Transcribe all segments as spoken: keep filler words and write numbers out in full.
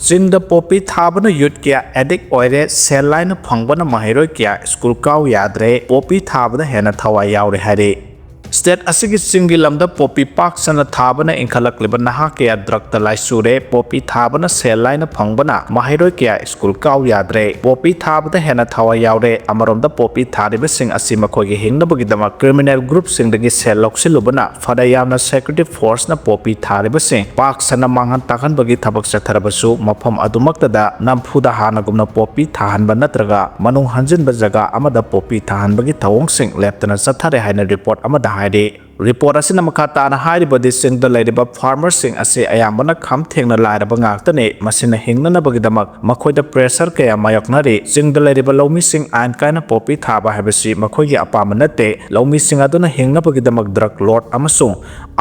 ꯆꯤꯡꯗ ꯄꯣꯄꯤ ꯊꯥꯕꯅ ꯌꯨꯠ ꯀꯌꯥ ꯑꯦꯗꯤꯛ ꯑꯣꯏꯔꯦ, ꯁꯦꯜ ꯂꯥꯏꯅ ꯐꯪꯕꯅ ꯃꯍꯩꯔꯣꯏ ꯀꯌꯥ ꯁ꯭ꯀꯨꯜ ꯀꯥꯎ ꯌꯥꯗ꯭ꯔꯦ, ꯄꯣꯄꯤ ꯊꯥꯕꯗ ꯍꯦꯟꯅ ꯊꯋꯥꯏ ꯌꯥꯎꯔꯦ ꯍꯥꯏꯔꯤ꯫ ꯁ꯭ꯇꯦꯠ ꯑꯁꯤꯒꯤ ꯆꯤꯡꯒꯤ ꯂꯝꯗ ꯄꯣꯄꯤ ꯄꯥꯛ ꯁꯟꯅ ꯊꯥꯕꯅ ꯏꯟꯈꯠꯂꯛꯂꯤꯕ ꯅꯍꯥ ꯀꯌꯥ ꯗ꯭ꯔꯒꯇ ꯂꯥꯏꯆꯨꯔꯦ, ꯄꯣꯄꯤ ꯊꯥꯕꯅ ꯁꯦꯜ ꯂꯥꯏꯅ ꯐꯪꯕꯅ ꯃꯍꯩꯔꯣꯏ ꯀꯌꯥ ꯁ꯭ꯀꯨꯜ ꯀꯥꯎ ꯌꯥꯗ꯭ꯔꯦ, ꯄꯣꯄꯤ ꯊꯥꯕꯗ ꯍꯦꯟꯅ ꯊꯋꯥꯏ ꯌꯥꯎꯔꯦ꯫ ꯑꯃꯔꯣꯝꯗ ꯄꯣꯄꯤ ꯊꯥꯔꯤꯕꯁꯤꯡ ꯑꯁꯤ ꯃꯈꯣꯏꯒꯤ ꯍꯤꯡꯅꯕꯒꯤꯗꯃꯛ ꯀ꯭ꯔꯤꯃꯤꯅꯦꯜ ꯒ꯭ꯔꯨꯞꯁꯤꯡꯗꯒꯤ ꯁꯦꯜ ꯂꯧꯁꯤꯜꯂꯨꯕꯅ ꯐꯅ ꯌꯥꯝꯅ ꯁꯦꯀ꯭ꯌꯨꯔꯤꯇꯤ ꯐꯣꯔꯁꯅ ꯄꯣꯄꯤ ꯊꯥꯔꯤꯕꯁꯤꯡ ꯄꯥꯛ ꯁꯟꯅ ꯃꯥꯡꯍꯟ ꯇꯥꯛꯍꯟꯕꯒꯤ ꯊꯕꯛ ꯆꯠꯊꯔꯕꯁꯨ, ꯃꯐꯝ ꯑꯗꯨꯃꯛꯇꯗ ꯅꯝꯐꯨꯗ ꯍꯥꯟꯅꯒꯨꯝꯅ ꯄꯣꯄꯤ ꯊꯥꯍꯟꯕ ꯅꯠꯇ꯭ꯔꯒ ꯃꯅꯨꯡ ꯍꯟꯖꯤꯟꯕ ꯖꯒꯥ ꯑꯃꯗ ꯄꯣꯄꯤ ꯊꯥꯍꯟꯕꯒꯤ ꯊꯧꯑꯣꯡꯁꯤꯡ ꯂꯦꯞꯇꯅ ꯆꯠꯊꯔꯦ ꯍꯥꯏꯅ ꯔꯤꯄꯣꯔꯠ ꯑꯃꯗ ꯍꯥꯏꯔꯤ꯫ ꯔꯤꯄꯣꯔꯠ ꯑꯁꯤꯅ ꯃꯈꯥ ꯇꯥꯅ ꯍꯥꯏꯔꯤꯕꯗꯤ, ꯆꯤꯡꯗ ꯂꯩꯔꯤꯕ ꯐꯥꯔꯃꯔꯁꯤꯡ ꯑꯁꯤ ꯑꯌꯥꯝꯕꯅ ꯈꯝ ꯊꯦꯡꯅ ꯂꯥꯏꯔꯕ ꯉꯥꯛꯇꯅꯤ꯫ ꯃꯁꯤꯅ ꯍꯤꯡꯅꯅꯕꯒꯤꯗꯃꯛ ꯃꯈꯣꯏꯗ ꯄ꯭ꯔꯦꯁꯔ ꯀꯌꯥ ꯃꯥꯌꯣꯛꯅꯔꯤ꯫ ꯆꯤꯡꯗ ꯂꯩꯔꯤꯕ ꯂꯧꯃꯤꯁꯤꯡ ꯑꯥꯏꯟ ꯀꯥꯏꯅ ꯄꯣꯄꯤ ꯊꯥꯕ ꯍꯥꯏꯕꯁꯤ ꯃꯈꯣꯏꯒꯤ ꯑꯄꯥꯝꯕ ꯅꯠꯇꯦ꯫ ꯂꯧꯃꯤꯁꯤꯡ ꯑꯗꯨꯅ ꯍꯤꯡꯅꯕꯒꯤꯗꯃꯛ ꯗ꯭ꯔꯒ ꯂꯣꯔꯗ ꯑꯃꯁꯨꯡ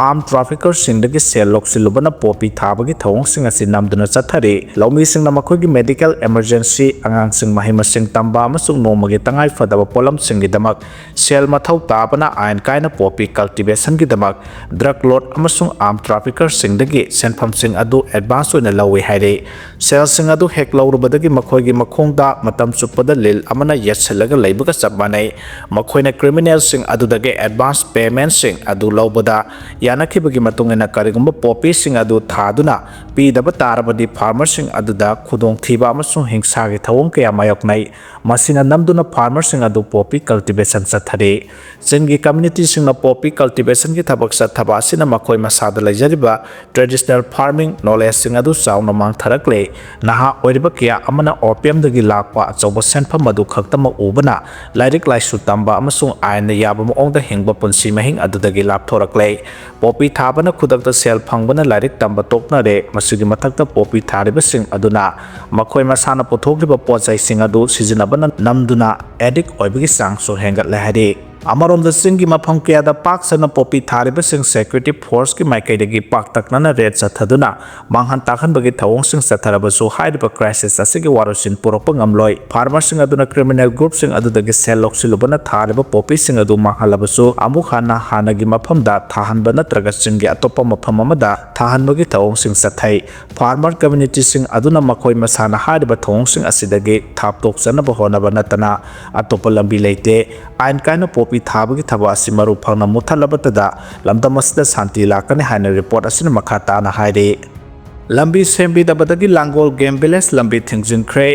ꯑꯥꯔꯝ ꯇ꯭ꯔꯥꯐꯤꯀꯔꯁꯤꯡꯗꯒꯤ ꯁꯦꯜ ꯂꯧꯁꯤꯜꯂꯨꯕꯅ ꯄꯣꯄꯤ ꯊꯥꯕꯒꯤ ꯊꯧꯑꯣꯡꯁꯤꯡ ꯑꯁꯤ ꯅꯝꯗꯨꯅ ꯆꯠꯊꯔꯤ꯫ ꯂꯧꯃꯤꯁꯤꯡꯅ ꯃꯈꯣꯏꯒꯤ ꯃꯦꯗꯤꯀꯦꯜ ꯏꯃꯔꯖꯦꯟꯁꯤ, ꯑꯉꯥꯡꯁꯤꯡ ꯃꯍꯩ ꯃꯁꯤꯡ ꯇꯝꯕ ꯑꯃꯁꯨꯡ ꯅꯣꯡꯃꯒꯤ ꯇꯉꯥꯏ ꯐꯗꯕ ꯄꯣꯠꯂꯝꯁꯤꯡꯒꯤꯗꯃꯛ ꯁꯦꯜ ꯃꯊꯧ ꯇꯥꯕꯅ ꯑꯥꯏꯟ ꯀꯥꯏꯅ ꯄꯣꯄꯤ ꯀꯜꯇꯤꯚꯦꯁꯟꯒꯤꯗꯃꯛ ꯗ꯭ꯔꯒ ꯂꯣꯔꯗ ꯑꯃꯁꯨꯡ ꯑꯥꯔꯝ ꯇ꯭ꯔꯥꯐꯤꯀꯔꯁꯤꯡꯗꯒꯤ ꯁꯦꯟꯐꯝꯁꯤꯡ ꯑꯗꯨ ꯑꯦꯗꯚꯥꯟꯁ ꯑꯣꯏꯅ ꯂꯧꯏ ꯍꯥꯏꯔꯤ꯫ ꯁꯦꯜꯁꯤꯡ ꯑꯗꯨ ꯍꯦꯛ ꯂꯧꯔꯨꯕꯗꯒꯤ ꯃꯈꯣꯏꯒꯤ ꯃꯈꯣꯡꯗ ꯃꯇꯝ ꯆꯨꯞꯄꯗ ꯂꯤꯜ ꯑꯃꯅ ꯌꯦꯠꯁꯤꯜꯂꯒ ꯂꯩꯕꯒ ꯆꯞ ꯃꯥꯟꯅꯩ꯫ ꯃꯈꯣꯏꯅ ꯀ꯭ꯔꯤꯃꯤꯅꯦꯜꯁꯤꯡ ꯑꯗꯨꯗꯒꯤ ꯑꯦꯗꯚꯥꯟꯁ ꯄꯦꯃꯦꯟꯠꯁꯤꯡ ꯑꯗꯨ ꯂꯧꯕꯗ ꯌꯥꯅꯈꯤꯕꯒꯤ ꯃꯇꯨꯡ ꯏꯟꯅ ꯀꯔꯤꯒꯨꯝꯕ ꯄꯣꯄꯤꯁꯤꯡ ꯑꯗꯨ ꯊꯥꯗꯨꯅ ꯄꯤꯗꯕ ꯇꯥꯔꯕꯗꯤ ꯐꯥꯔꯃꯔꯁꯤꯡ ꯑꯗꯨꯗ ꯈꯨꯗꯣꯡꯊꯤꯕ ꯑꯃꯁꯨꯡ ꯍꯤꯡꯁꯥꯒꯤ ꯊꯧꯑꯣꯡ ꯀꯌꯥ ꯃꯥꯌꯣꯛꯅꯩ꯫ ꯃꯁꯤꯅ ꯅꯝꯗꯨꯅ ꯐꯥꯔꯃꯔꯁꯤꯡ ꯑꯗꯨ ꯄꯣꯄꯤ ꯀꯜꯇꯤꯚꯦꯁꯟ ꯆꯠꯊꯔꯤ꯫ ꯆꯤꯡꯒꯤ ꯀꯝꯃ꯭ꯌꯨꯅꯤꯇꯤꯁꯤꯡꯅ ꯄꯣꯄꯤ ꯀꯜꯇꯤꯚꯦꯁꯟꯒꯤ ꯊꯕꯛ ꯆꯠꯊꯕ ꯑꯁꯤꯅ ꯃꯈꯣꯏ ꯃꯁꯥꯗ ꯂꯩꯖꯔꯤꯕ ꯇ꯭ꯔꯦꯗꯤꯁꯅꯦꯜ ꯐꯥꯔꯃꯤꯡ ꯅꯣꯂꯦꯖꯁꯤꯡ ꯑꯗꯨ ꯆꯥꯎꯅ ꯃꯥꯡꯊꯔꯛꯂꯦ꯫ ꯅꯍꯥ ꯑꯣꯏꯔꯤꯕ ꯀꯌꯥ ꯑꯃꯅ ꯑꯣꯄꯤꯌꯝꯗꯒꯤ ꯂꯥꯛꯄ ꯑꯆꯧꯕ ꯁꯦꯟꯐꯝ ꯑꯗꯨ ꯈꯛꯇꯃꯛ ꯎꯕꯅ ꯂꯥꯏꯔꯤꯛ ꯂꯥꯏꯁꯨ ꯇꯝꯕ ꯑꯃꯁꯨꯡ ꯑꯥꯏꯟꯅ ꯌꯥꯕ ꯃꯑꯣꯡꯗ ꯍꯤꯡꯕ ꯄꯨꯟꯁꯤ ꯃꯍꯤꯡ ꯑꯗꯨꯗꯒꯤ ꯂꯥꯞꯊꯣꯔꯛꯂꯦ꯫ ꯄꯣꯄꯤ ꯊꯥꯕꯅ ꯈꯨꯗꯛꯇ ꯁꯦꯜ ꯐꯪꯕꯅ ꯂꯥꯏꯔꯤꯛ ꯇꯝꯕ ꯇꯣꯛꯅꯔꯦ꯫ ꯃꯁꯤꯒꯤ ꯃꯊꯛꯇ ꯄꯣꯄꯤ ꯊꯥꯔꯤꯕꯁꯤꯡ ꯑꯗꯨꯅ ꯃꯈꯣꯏ ꯃꯁꯥꯅ ꯄꯨꯊꯣꯛꯂꯤꯕ ꯄꯣꯠ ꯆꯩꯁꯤꯡ ꯑꯗꯨ ꯁꯤꯖꯤꯟꯅꯕꯅ ꯅꯝꯗꯨꯅ ꯑꯦꯗꯤꯛ ꯑꯣꯏꯕꯒꯤ ꯆꯥꯡꯁꯨ ꯍꯦꯟꯒꯠꯂꯦ ꯍꯥꯏꯔꯤ꯫ ꯑꯃꯔꯣꯝꯗ, ꯆꯤꯡꯒꯤ ꯃꯐꯝ ꯀꯌꯥꯗ ꯄꯥꯛ ꯁꯟꯅ ꯄꯣꯄꯤ ꯊꯥꯔꯤꯕꯁꯤꯡ security forceꯀꯤ ꯃꯥꯏꯀꯩꯗꯒꯤ ꯄꯥꯛꯇꯛꯅꯅ raid ꯆꯠꯊꯗꯨꯅ ꯃꯥꯡꯍꯟ ꯇꯥꯛꯍꯟꯕꯒꯤ ꯊꯧꯑꯣꯡꯁꯤꯡ ꯆꯠꯊꯔꯕꯁꯨ, ꯍꯥꯏꯔꯤꯕ crisis ꯑꯁꯤꯒꯤ ꯋꯥꯔꯣꯏꯁꯤꯟ ꯄꯨꯔꯛꯄ ꯉꯝꯂꯣꯏ꯫ Farmerꯁꯤꯡ ꯑꯗꯨꯅ criminal groupꯁꯤꯡ ꯑꯗꯨꯗꯒꯤ ꯁꯦꯜ ꯂꯧꯁꯤꯜꯂꯨꯕꯅ ꯊꯥꯔꯤꯕ ꯄꯣꯄꯤꯁꯤꯡ ꯑꯗꯨ ꯃꯥꯡꯍꯜꯂꯕꯁꯨ, ꯑꯃꯨꯛ ꯍꯟꯅ ꯍꯥꯟꯅꯒꯤ ꯃꯐꯝꯗ ꯊꯥꯍꯟꯕ ꯅꯠꯇ꯭ꯔꯒ ꯆꯤꯡꯒꯤ ꯑꯇꯣꯞꯄ ꯃꯐꯝ ꯑꯃꯗ ꯊꯥꯍꯟꯕꯒꯤ ꯊꯧꯑꯣꯡꯁꯤꯡ ꯆꯠꯊꯩ꯫ Farmer communityꯁꯤꯡ ꯑꯗꯨꯅ ꯃꯈꯣꯏ ꯃꯁꯥꯅ ꯍꯥꯏꯔꯤꯕ ꯊꯧꯑꯣꯡꯁꯤꯡ ꯑꯁꯤꯗꯒꯤ ꯊꯥꯞꯇꯣꯛꯆꯅꯕ ꯍꯣꯠꯅꯕ ꯅꯠꯇꯅ ꯑꯇꯣꯞꯄ ꯂꯝꯕꯤ ꯂꯩꯇꯦ꯫ ꯑꯥꯏꯟ ꯀꯥꯏꯅ ꯄꯣꯄꯤ ꯊꯥꯕꯒꯤ ꯊꯕꯛ ꯑꯁꯤ ꯃꯔꯨ ꯐꯪꯅ ꯃꯨꯠꯊꯠꯂꯕꯇꯗ ꯂꯝꯗꯝ ꯑꯁꯤꯗ ꯁꯥꯟꯇꯤ ꯂꯥꯛꯀꯅꯤ ꯍꯥꯏꯅ report ꯑꯁꯤꯅ ꯃꯈꯥ ꯇꯥꯅ ꯍꯥꯏꯔꯤ꯫ ꯂꯝꯕꯤ ꯁꯦꯝꯕꯤꯗꯕꯗꯒꯤ ꯂꯥꯡꯒꯣꯜ game village ꯂꯝꯕꯤ ꯊꯤꯡꯖꯤꯟꯈ꯭ꯔꯦ꯫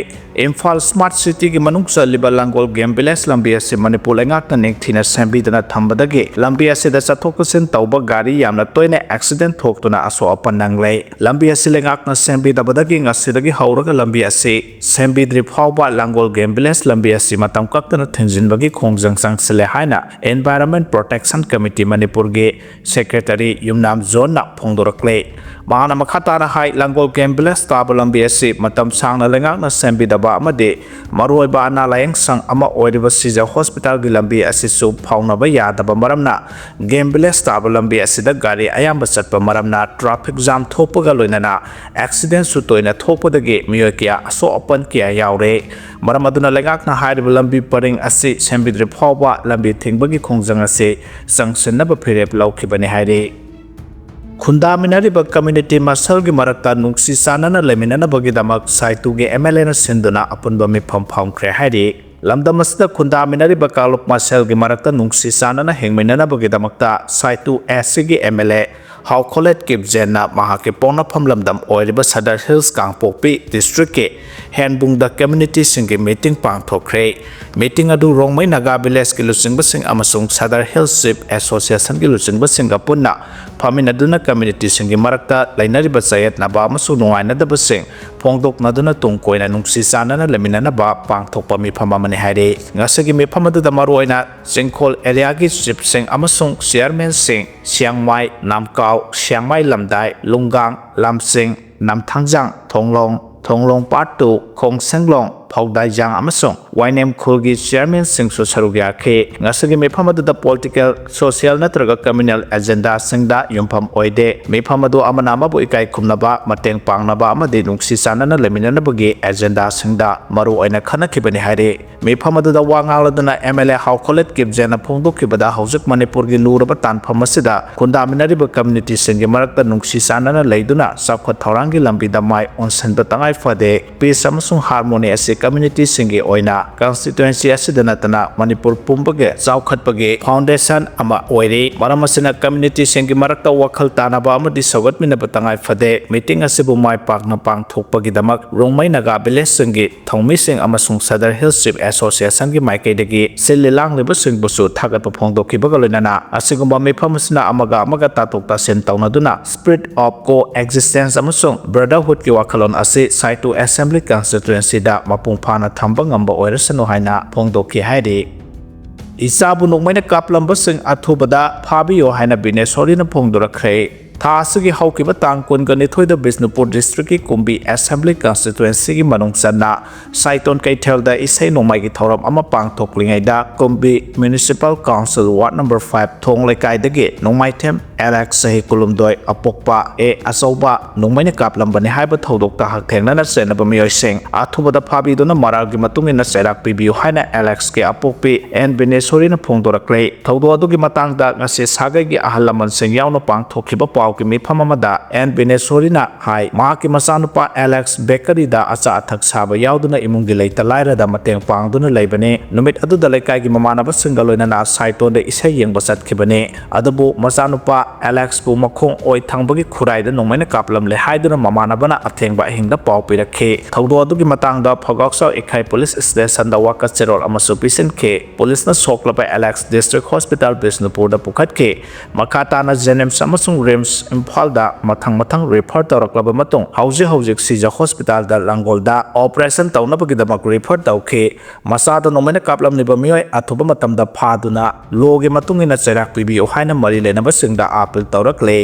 ꯏꯝꯐꯥꯜ smart cityꯒꯤ ꯃꯅꯨꯡ ꯆꯜꯂꯤꯕ ꯂꯥꯡꯒꯣꯜ game village ꯂꯝꯕꯤ ꯑꯁꯤ ꯃꯅꯤꯄꯨꯔ ꯂꯩꯉꯥꯛꯅ ꯅꯤꯡꯊꯤꯅ ꯁꯦꯝꯕꯤꯗꯅ ꯊꯝꯕꯗꯒꯤ ꯂꯝꯕꯤ ꯑꯁꯤꯗ ꯆꯠꯊꯣꯛ ꯆꯠꯁꯤꯟ ꯇꯧꯕ ꯒꯥꯔꯤ ꯌꯥꯝꯅ ꯇꯣꯏꯅ accident ꯊꯣꯛꯇꯨꯅ ꯑꯁꯣꯛ ꯑꯄꯟ ꯅꯪꯂꯦ꯫ ꯂꯝꯕꯤ ꯑꯁꯤ ꯂꯩꯉꯥꯛꯅ ꯁꯦꯝꯕꯤꯗꯕꯗꯒꯤ ꯉꯁꯤꯗꯒꯤ ꯍꯧꯔꯒ ꯂꯝꯕꯤ ꯑꯁꯤ ꯁꯦꯝꯕꯤꯗ꯭ꯔꯤ ꯐꯥꯎꯕ ꯂꯥꯡꯒꯣꯜ game village ꯂꯝꯕꯤ ꯑꯁꯤ ꯃꯇꯝ ꯀꯛꯇꯅ ꯊꯤꯡꯖꯤꯟꯕꯒꯤ ꯈꯣꯡꯖꯪ ꯆꯪꯁꯤꯜꯂꯦ ꯍꯥꯏꯅ Environment Protection Committee ꯃꯅꯤꯄꯨꯔꯒꯤ secretary ꯌꯨꯝꯅꯥꯝ ꯖꯣꯟꯅ ꯐꯣꯡꯗꯣꯔꯛꯂꯦ꯫ ꯃꯍꯥꯛꯅ ꯃꯈꯥ ꯇꯥꯅ ꯍꯥꯏ, ꯂꯥꯡꯒꯣꯜ game village ꯇꯥꯕ ꯂꯝꯕꯤ ꯑꯁꯤ ꯃꯇꯝ ꯁꯥꯡꯅ ꯂꯩꯉꯥꯛꯅ ꯁꯦꯝꯕꯤꯗꯕ ꯑꯃꯗꯤ ꯃꯔꯨꯑꯣꯏꯕ ꯑꯅꯥ ꯂꯥꯌꯦꯡ ꯁꯪ ꯑꯃ ꯑꯣꯏꯔꯤꯕ ꯁꯤꯖ hospitalꯒꯤ ꯂꯝꯕꯤ ꯑꯁꯤꯁꯨ ꯐꯥꯎꯅꯕ ꯌꯥꯗꯕ ꯃꯔꯝꯅ game village ꯇꯥꯕ ꯂꯝꯕꯤ ꯑꯁꯤꯗ ꯒꯥꯔꯤ ꯑꯌꯥꯝꯕ ꯆꯠꯄ ꯃꯔꯝꯅ traffic jam ꯊꯣꯛꯄꯒ ꯂꯣꯏꯅꯅ accidentꯁꯨ ꯇꯣꯏꯅ ꯊꯣꯛꯄꯗꯒꯤ ꯃꯤꯑꯣꯏ ꯀꯌꯥ ꯑꯁꯣꯛ ꯑꯄꯟ ꯀꯌꯥ ꯌꯥꯎꯔꯦ꯫ ꯃꯔꯝ ꯑꯗꯨꯅ ꯂꯩꯉꯥꯛꯅ ꯍꯥꯏꯔꯤꯕ ꯂꯝꯕꯤ ꯄꯔꯤꯡ ꯑꯁꯤ ꯁꯦꯝꯕꯤꯗ꯭ꯔꯤ ꯐꯥꯎꯕ ꯂꯝꯕꯤ ꯊꯤꯡꯕꯒꯤ ꯈꯣꯡꯖꯪ ꯑꯁꯤ ꯆꯪꯁꯤꯟꯅꯕ ꯐꯤꯔꯦꯞ ꯂꯧꯈꯤꯕꯅꯤ ꯍꯥꯏꯔꯤ꯫ ꯈꯨꯟꯗꯥꯃꯤꯟꯅꯔꯤꯕ community ꯃꯁꯦꯜꯒꯤ ꯃꯔꯛꯇ ꯅꯨꯡꯁꯤ ꯆꯥꯟꯅꯅ ꯂꯩꯃꯤꯟꯅꯅꯕꯒꯤꯗꯃꯛ ꯁꯥꯏꯇꯨꯒꯤ MLAꯅ ꯁꯤꯟꯗꯨꯅ ꯑꯄꯨꯟꯕ ꯃꯤꯐꯝ ꯐꯝꯈ꯭ꯔꯦ ꯍꯥꯏꯔꯤ꯫ ꯂꯝꯗꯝ ꯑꯁꯤꯗ ꯈꯨꯟꯗꯥꯃꯤꯟꯅꯔꯤꯕ ꯀꯥꯡꯂꯨꯞ ꯃꯁꯦꯜꯒꯤ ꯃꯔꯛꯇ ꯅꯨꯡꯁꯤ ꯆꯥꯟꯅꯅ ꯍꯤꯡꯃꯤꯟꯅꯅꯕꯒꯤꯗꯃꯛꯇ ꯁꯥꯏꯇꯨ SCꯒꯤ MLA ꯍꯥꯎꯈꯣꯂꯦꯠ ꯀꯤꯞꯖꯦꯟꯅ ꯃꯍꯥꯛꯀꯤ ꯄꯣꯛꯅꯐꯝ ꯂꯝꯗꯝ ꯑꯣꯏꯔꯤꯕ ꯁꯗꯔ ꯍꯤꯜꯁ ꯀꯥꯡꯄꯣꯛꯄꯤ districtꯀꯤ ꯍꯦꯟꯕꯨꯡꯗ communityꯁꯤꯡꯒꯤ meeting ꯄꯥꯡꯊꯣꯛꯈ꯭ꯔꯦ꯫ Meeting ꯑꯗꯨ ꯔꯣꯡꯃꯩ ꯅꯥꯒꯥ villageꯀꯤ ꯂꯨꯆꯤꯡꯕꯁꯤꯡ ꯑꯃꯁꯨꯡ ꯁꯗꯔ ꯍꯤꯜꯁ ꯆꯤꯐ ꯑꯦꯁꯣꯁꯤꯌꯦꯁꯟꯒꯤ ꯂꯨꯆꯤꯡꯕꯁꯤꯡꯒ ꯄꯨꯟꯅ ꯐꯝꯃꯤꯟꯅꯗꯨꯅ communityꯁꯤꯡꯒꯤ ꯃꯔꯛꯇ ꯂꯩꯅꯔꯤꯕ ꯆꯌꯦꯠꯅꯕ ꯑꯃꯁꯨꯡ ꯅꯨꯡꯉꯥꯏꯅꯗꯕꯁꯤꯡ ꯐꯣꯡꯗꯣꯛꯅꯗꯨꯅ ꯇꯨꯡ ꯀꯣꯏꯅ ꯅꯨꯡꯁꯤ ꯆꯥꯟꯅꯅ ꯂꯩꯃꯤꯟꯅꯅꯕ ꯄꯥꯡꯊꯣꯛꯄ ꯃꯤꯐꯝ ꯑꯃꯅꯤ ꯍꯥꯏꯔꯤ꯫ ꯉꯁꯤꯒꯤ ꯃꯤꯐꯝ ꯑꯗꯨꯗ ꯃꯔꯨꯑꯣꯏꯅ ꯆꯤꯡꯈꯣꯜ areaꯒꯤ chiefꯁꯤꯡ ꯑꯃꯁꯨꯡ chairmanꯁꯤꯡ ꯁꯤꯌꯥꯡꯃꯥꯏ, ꯅꯥꯝꯀꯥꯎ, ꯁꯤꯌꯥꯡꯃꯥꯏ ꯂꯝꯗꯥꯏ, ꯂꯨꯡꯒꯥꯡ, ꯂꯝꯁꯤꯡ, ꯅꯝꯊꯥꯡꯖꯥꯡ, ꯊꯣꯡꯂꯣꯡ, ꯊꯣꯡꯂꯣꯡ part two, ꯈꯣꯡꯁꯦꯡꯂꯣꯡ, ꯐꯧꯗꯥꯏꯖꯥꯡ ꯑꯃꯁꯨꯡ ꯋꯥꯏꯅꯦꯝ ꯈꯨꯜꯒꯤ ꯆꯤꯌꯔꯃꯦꯟꯁꯤꯡꯁꯨ ꯁꯔꯨꯛ ꯌꯥꯈꯤ꯫ ꯉꯁꯤꯒꯤ ꯃꯤꯐꯝ ꯑꯗꯨꯗ ꯄꯣꯂꯤꯇꯤꯀꯦꯜ, ꯁꯣꯁꯤꯌꯦꯜ ꯅꯠꯇ꯭ꯔꯒ ꯀꯝꯃ꯭ꯌꯨꯅꯦꯜ ꯑꯦꯖꯦꯟꯗꯥꯁꯤꯡꯗ ꯌꯨꯝꯐꯝ ꯑꯣꯏꯗꯦ꯫ ꯃꯤꯐꯝ ꯑꯗꯨ ꯑꯃꯅ ꯑꯃꯕꯨ ꯏꯀꯥꯏ ꯈꯨꯝꯅꯕ, ꯃꯇꯦꯡ ꯄꯥꯡꯅꯕ ꯑꯃꯗꯤ ꯅꯨꯡꯁꯤ ꯆꯥꯟꯅꯅ ꯂꯩꯃꯤꯟꯅꯅꯕꯒꯤ ꯑꯦꯖꯦꯟꯗꯥꯁꯤꯡꯗ ꯃꯔꯨ ꯑꯣꯏꯅ ꯈꯟꯅꯈꯤꯕꯅꯤ ꯍꯥꯏꯔꯤ꯫ ꯃꯤꯐꯝ ꯑꯗꯨꯗ ꯋꯥ ꯉꯥꯡꯂꯗꯨꯅ ꯑꯦꯝ ꯑꯦꯜ ꯑꯦ ꯍꯥꯎꯈꯣꯂꯦꯠ ꯀꯤꯞꯖꯦꯅ ꯐꯣꯡꯗꯣꯛꯈꯤꯕꯗ, ꯍꯧꯖꯤꯛ ꯃꯅꯤꯄꯨꯔꯒꯤ ꯂꯨꯔꯕ ꯇꯥꯟꯐꯝ ꯑꯁꯤꯗ ꯈꯨꯟꯗꯥꯃꯤꯟꯅꯔꯤꯕ ꯀꯝꯃ꯭ꯌꯨꯅꯤꯇꯤꯁꯤꯡꯒꯤ ꯃꯔꯛꯇ ꯅꯨꯡꯁꯤ ꯆꯥꯟꯅꯅ ꯂꯩꯗꯨꯅ ꯆꯥꯎꯈꯠ ꯊꯧꯔꯥꯡꯒꯤ ꯂꯝꯕꯤꯗ ꯃꯥꯏ ꯑꯣꯟꯁꯤꯟꯕ ꯇꯉꯥꯏ ꯐꯗꯦ꯫ ꯄꯤꯁ ꯑꯃꯁꯨꯡ ꯍꯥꯔꯃꯣꯅꯤ ꯑꯁꯤ ꯀꯝꯃ꯭ꯌꯨꯅꯤꯇꯤꯁꯤꯡꯒꯤ ꯑꯣꯏꯅ ꯀꯟꯁꯇꯤꯇ꯭ꯋꯦꯟꯁꯤ ꯑꯁꯤꯗ ꯅꯠꯇꯅ ꯃꯅꯤꯄꯨꯔ ꯄꯨꯝꯕꯒꯤ ꯆꯥꯎꯈꯠꯄꯒꯤ ꯐꯥꯎꯟꯗꯦꯁꯟ ꯑꯃ ꯑꯣꯏꯔꯤ꯫ ꯃꯔꯝ ꯑꯁꯤꯅ ꯀꯝꯃ꯭ꯌꯨꯅꯤꯇꯤꯁꯤꯡꯒꯤ ꯃꯔꯛꯇ ꯋꯥꯈꯜ ꯇꯥꯅꯕ ꯑꯃꯗꯤ ꯁꯧꯒꯠꯃꯤꯟꯅꯕ ꯇꯉꯥꯏ ꯐꯗꯦ꯫ ꯃꯤꯇꯤꯡ ꯑꯁꯤꯕꯨ ꯃꯥꯏ ꯄꯥꯛꯅ ꯄꯥꯡꯊꯣꯛꯄꯒꯤꯗꯃꯛ ꯔꯣꯡꯃꯩ ꯅꯥꯒꯥ ꯚꯤꯂꯦꯖꯁꯤꯡꯒꯤ ꯊꯧꯃꯤꯁꯤꯡ ꯑꯃꯁꯨꯡ ꯁꯗꯔ ꯍꯤꯜꯁ ꯆꯤꯐ ꯑꯦꯁꯣꯁꯤꯌꯦꯁꯟꯒꯤ ꯃꯥꯏꯀꯩꯗꯒꯤ ꯁꯤꯜꯂꯤ ꯂꯥꯡꯂꯤꯕꯁꯤꯡꯕꯨꯁꯨ ꯊꯥꯒꯠꯄ ꯐꯣꯡꯗꯣꯛꯈꯤꯕꯒ ꯂꯣꯏꯅꯅ, ꯑꯁꯤꯒꯨꯝꯕ ꯃꯤꯐꯝ ꯑꯁꯤꯅ ꯑꯃꯒ ꯑꯃꯒ ꯇꯥꯊꯣꯛ ꯇꯥꯁꯤꯟ ꯇꯧꯅꯗꯨꯅ Spirit of Co-existence ꯑꯃꯁꯨꯡ Brotherhoodꯀꯤ ꯋꯥꯈꯜꯂꯣꯟ ꯑꯁꯤ ꯁꯥꯏꯇꯣ ꯑꯦꯁꯦꯝꯕ꯭ꯂꯤ ꯀꯟꯁꯇꯤꯇ꯭ꯋꯦꯟꯁꯤꯗ ꯃꯄꯨꯡ ꯐꯥꯅ ꯊꯝꯕ ꯉꯝꯕ ꯑꯣꯏꯔꯁꯅꯨ ꯍꯥꯏꯅ ꯐꯣꯡꯗꯣꯛꯈꯤ ꯍꯥꯏꯔꯤ꯫ ꯏꯆꯥꯕꯨ ꯅꯣꯡꯃꯩꯅ ꯀꯥꯞꯂꯝꯕꯁꯤꯡ ꯑꯊꯨꯕꯗ ꯐꯥꯕꯤꯌꯨ ꯍꯥꯏꯅ ꯕꯤꯅꯦꯁꯣꯔꯤꯅ ꯐꯣꯡꯗꯣꯔꯛꯈ꯭ꯔꯦ꯫ ꯊꯥ ꯑꯁꯤꯒꯤ ꯍꯧꯈꯤꯕ ꯇꯥꯡ ꯀꯨꯟꯒ ꯅꯤꯊꯣꯏꯗ ꯕꯤꯁꯅꯨꯄꯨꯔ ꯗꯤꯁꯇ꯭ꯔꯤꯛꯀꯤ ꯀꯨꯝꯕꯤ ꯑꯦꯁꯦꯝꯕ꯭ꯂꯤ ꯀꯟꯁꯇꯤꯇ꯭ꯋꯦꯟꯁꯤꯒꯤ ꯃꯅꯨꯡ ꯆꯟꯅ ꯁꯥꯏꯇꯣꯟ ꯀꯩꯊꯦꯜꯗ ꯏꯁꯩ ꯅꯣꯡꯃꯥꯏꯒꯤ ꯊꯧꯔꯝ ꯑꯃ ꯄꯥꯡꯊꯣꯛꯂꯤꯉꯩꯗ Kumbi municipal council ward number five ꯊꯣꯡ ꯂꯩꯀꯥꯏꯗꯒꯤ ꯅꯣꯡꯃꯥꯏꯊꯦꯝ ꯑꯦꯂꯦꯛꯁ, ꯆꯍꯤ ꯀꯨꯟꯍꯨꯝꯗꯣꯏ, ꯑꯄꯣꯛꯄ ꯑꯦ ꯑꯆꯧꯕ ꯅꯣꯡꯃꯩꯅ ꯀꯥꯞꯂꯝꯕꯅꯤ ꯍꯥꯏꯕ ꯊꯧꯗꯣꯛꯇ ꯍꯛꯊꯦꯡꯅꯅ ꯆꯦꯟꯅꯕ ꯃꯤꯑꯣꯏꯁꯤꯡ ꯑꯊꯨꯕꯗ ꯐꯥꯕꯤꯗꯨꯅ ꯃꯔꯥꯜꯒꯤ ꯃꯇꯨꯡ ꯏꯟꯅ ꯆꯩꯔꯥꯛ ꯄꯤꯕꯤꯌꯨ ꯍꯥꯏꯅ ꯑꯦꯂꯦꯛꯁꯀꯤ ꯑꯄꯣꯛꯄꯤ ꯑꯦꯟ ꯕꯤꯅꯦꯁꯣꯔꯤꯅ ꯐꯣꯡꯗꯣꯔꯛꯂꯦ꯫ ꯊꯧꯗꯣꯛ ꯑꯗꯨꯒꯤ ꯃꯇꯥꯡꯗ ꯉꯁꯤ ꯁꯥꯒꯩꯒꯤ ꯑꯍꯜ ꯂꯃꯟꯁꯤꯡ ꯌꯥꯎꯅ ꯄꯥꯡꯊꯣꯛꯈꯤꯕ ꯄꯥꯎꯒꯤ ꯃꯤꯐꯝ ꯑꯃꯗ ꯑꯦꯟ ꯕꯤꯅꯦꯁꯣꯔꯤꯅ ꯍꯥꯏ, ꯃꯍꯥꯛꯀꯤ ꯃꯆꯥꯅꯨꯄꯥ ꯑꯦꯂꯦꯛꯁ ꯕꯦꯀꯔꯤꯗ ꯑꯆꯥ ꯑꯊꯛ ꯁꯥꯕ ꯌꯥꯎꯗꯨꯅ ꯏꯃꯨꯡꯒꯤ ꯂꯩꯇ ꯂꯥꯏꯔꯗ ꯃꯇꯦꯡ ꯄꯥꯡꯗꯨꯅ ꯂꯩꯕꯅꯤ꯫ ꯅꯨꯃꯤꯠ ꯑꯗꯨꯗ ꯂꯩꯀꯥꯏꯒꯤ ꯃꯃꯥꯟꯅꯕꯁꯤꯡꯒ ꯂꯣꯏꯅꯅ ꯁꯥꯏꯇꯣꯟꯗ ꯏꯁꯩ ꯌꯦꯡꯕ ꯆꯠꯈꯤꯕꯅꯤ꯫ ꯑꯗꯨꯕꯨ ꯃꯆꯥꯅꯨꯄꯥ ꯑꯦꯂꯦꯛꯁꯄꯨ ꯃꯈꯣꯡ ꯑꯣꯏ ꯊꯪꯕꯒꯤ ꯈꯨꯔꯥꯏꯗ ꯅꯣꯡꯃꯩꯅ ꯀꯥꯞꯂꯝꯂꯦ ꯍꯥꯏꯗꯨꯅ ꯃꯃꯥꯟꯅꯕꯅ ꯑꯊꯦꯡꯕ ꯑꯍꯤꯡꯗ ꯄꯥꯎ ꯄꯤꯔꯛꯈꯤ꯫ ꯊꯧꯗꯣꯛ ꯑꯗꯨꯒꯤ ꯃꯇꯥꯡꯗ ꯐꯒꯥꯛꯆꯥꯎ ꯏꯈꯥꯏ ꯄꯨꯂꯤꯁ ꯁ꯭ꯇꯦꯁꯟꯗ ꯋꯥꯀꯠ ꯆꯦꯔꯣꯜ ꯑꯃꯁꯨ ꯄꯤꯁꯤꯟꯈꯤ꯫ ꯄꯨꯂꯤꯁꯅ ꯁꯣꯛꯂꯕ ꯑꯦꯂꯦꯛꯁ ꯗꯤꯁꯇ꯭ꯔꯤꯛ ꯍꯣꯁꯄꯤꯇꯥꯜ ꯕꯤꯁꯅꯨꯄꯨꯔꯗ ꯄꯨꯈꯠꯈꯤ꯫ ꯃꯈꯥ ꯇꯥꯅ ꯖꯦꯅꯤꯝꯁ ꯑꯃꯁꯨꯡ ꯔꯤꯝꯁ ꯏꯝꯐꯥꯜꯗ ꯃꯊꯪ ꯃꯊꯪ ꯔꯤꯐꯔ ꯇꯧꯔꯛꯂꯕ ꯃꯇꯨꯡ, ꯍꯧꯖꯤꯛ ꯍꯧꯖꯤꯛ ꯁꯤꯖ ꯍꯣꯁꯄꯤꯇꯥꯜꯗ ꯂꯥꯡꯒꯣꯜꯗ ꯑꯣꯄꯔꯦꯁꯟ ꯇꯧꯅꯕꯒꯤꯗꯃꯛ ꯔꯤꯐꯔ ꯇꯧꯈꯤ꯫ ꯃꯆꯥꯗ ꯅꯣꯡꯃꯩꯅ ꯀꯥꯞꯂꯝꯂꯤꯕ ꯃꯤꯑꯣꯏ ꯑꯊꯨꯕ ꯃꯇꯝꯗ ꯐꯥꯗꯨꯅ ꯂꯣꯒꯤ ꯃꯇꯨꯡ ꯏꯟꯅ ꯆꯩꯔꯥꯛ ꯄꯤꯕꯤꯌꯨ ꯍꯥꯏꯅ ꯃꯔꯤ ꯂꯩꯅꯕꯁꯤꯡꯗ ꯑꯥꯄꯤꯜ ꯇꯧꯔꯛꯂꯦ꯫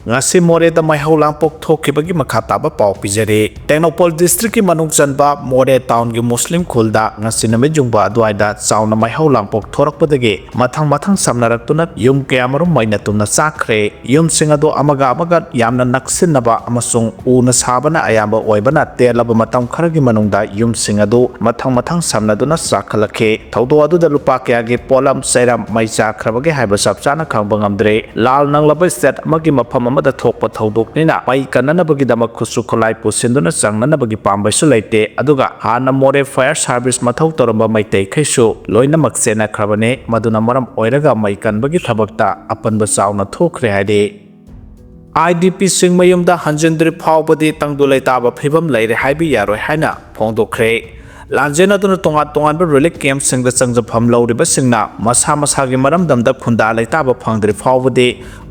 ꯉꯁꯤ ꯃꯣꯔꯦꯗ ꯃꯩꯍꯧ ꯂꯥꯡꯄꯣꯛ ꯊꯣꯛꯈꯤꯕꯒꯤ ꯃꯈꯥ ꯇꯥꯕ ꯄꯥꯎ ꯄꯤꯖꯔꯤ꯫ ꯇꯦꯡꯅꯧꯄꯜ districtꯀꯤ ꯃꯅꯨꯡ ꯆꯟꯕ ꯃꯣꯔꯦ townꯒꯤ ꯃꯨꯁꯂꯤꯝ ꯈꯨꯜꯗ ꯉꯁꯤ ꯅꯨꯃꯤꯠ ꯌꯨꯡꯕ ꯑꯗꯨꯋꯥꯏꯗ ꯆꯥꯎꯅ ꯃꯩꯍꯧ ꯂꯥꯡꯄꯣꯛ ꯊꯣꯔꯛꯄꯗꯒꯤ ꯃꯊꯪ ꯃꯊꯪ ꯁꯝꯅꯔꯛꯇꯨꯅ ꯌꯨꯝ ꯀꯌꯥꯃꯔꯨꯝ ꯃꯩꯅ ꯇꯨꯝꯅ ꯆꯥꯛꯈ꯭ꯔꯦ꯫ ꯌꯨꯝꯁꯤꯡ ꯑꯗꯨ ꯑꯃꯒ ꯑꯃꯒ ꯌꯥꯝꯅ ꯅꯛꯁꯤꯟꯅꯕ ꯑꯃꯁꯨꯡ ꯎꯅ ꯁꯥꯕꯅ ꯑꯌꯥꯝꯕ ꯑꯣꯏꯕꯅ ꯇꯦꯜꯂꯕ ꯃꯇꯝ ꯈꯔꯒꯤ ꯃꯅꯨꯡꯗ ꯌꯨꯝꯁꯤꯡ ꯑꯗꯨ ꯃꯊꯪ ꯃꯊꯪ ꯁꯝꯅꯗꯨꯅ ꯆꯥꯛꯈꯠꯂꯛꯈꯤ꯫ ꯊꯧꯗꯣꯛ ꯑꯗꯨꯗ ꯂꯨꯄꯥ ꯀꯌꯥꯒꯤ ꯄꯣꯠꯂꯝ ꯆꯩꯔꯝ ꯃꯩ ꯆꯥꯛꯈ꯭ꯔꯕꯒꯦ ꯍꯥꯏꯕ ꯆꯞ ꯆꯥꯅ ꯈꯪꯕ ꯉꯝꯗ꯭ꯔꯤ꯫ ꯂꯥꯜ ꯅꯪꯂꯕ state ꯑꯃꯒꯤ ꯃꯐꯝ ꯑꯃꯗ ꯊꯣꯛꯄ ꯊꯧꯗꯣꯛꯅꯤꯅ ꯃꯩ ꯀꯟꯅꯅꯕꯒꯤꯗꯃꯛ ꯈꯨꯠꯁꯨ ꯈꯨꯠꯂꯥꯏ ꯄꯨꯁꯤꯟꯗꯨꯅ ꯆꯪꯅꯅꯕꯒꯤ ꯄꯥꯝꯕꯩꯁꯨ ꯂꯩꯇꯦ꯫ ꯑꯗꯨꯒ ꯍꯥꯟꯅ ꯃꯣꯔꯦ fire service ꯃꯊꯧ ꯇꯧꯔꯝꯕ ꯃꯩꯇꯩꯈꯩꯁꯨ ꯂꯣꯏꯅꯃꯛ ꯆꯦꯟꯅꯈ꯭ꯔꯕꯅꯤ꯫ ꯃꯗꯨꯅ ꯃꯔꯝ ꯑꯣꯏꯔꯒ ꯃꯩ ꯀꯟꯕꯒꯤ ꯊꯕꯛꯇ ꯑꯄꯟꯕ ꯆꯥꯎꯅ ꯊꯣꯛꯈ꯭ꯔꯦ ꯍꯥꯏꯔꯤ꯫ IDPꯁꯤꯡ ꯃꯌꯨꯝꯗ ꯍꯟꯖꯤꯟꯗ꯭ꯔꯤ ꯐꯥꯎꯕꯗꯤ ꯇꯪꯗꯨ ꯂꯩꯇꯥꯕ ꯐꯤꯕꯝ ꯂꯩꯔꯦ ꯍꯥꯏꯕ ꯌꯥꯔꯣꯏ ꯍꯥꯏꯅ ꯐꯣꯡꯗꯣꯛꯈ꯭ꯔꯦ꯫ ꯂꯥꯟꯖꯦꯟꯅꯗꯨꯅ ꯇꯣꯉꯥꯟ ꯇꯣꯉꯥꯟꯕ relief campꯁꯤꯡꯗ ꯆꯪꯖꯐꯝ ꯂꯧꯔꯤꯕꯁꯤꯡꯅ ꯃꯁꯥ ꯃꯁꯥꯒꯤ ꯃꯔꯝꯗꯝꯗ ꯈꯨꯟꯗꯥ ꯂꯩꯇꯥꯕ ꯐꯪꯗ꯭ꯔꯤ ꯐꯥꯎꯕꯗꯤ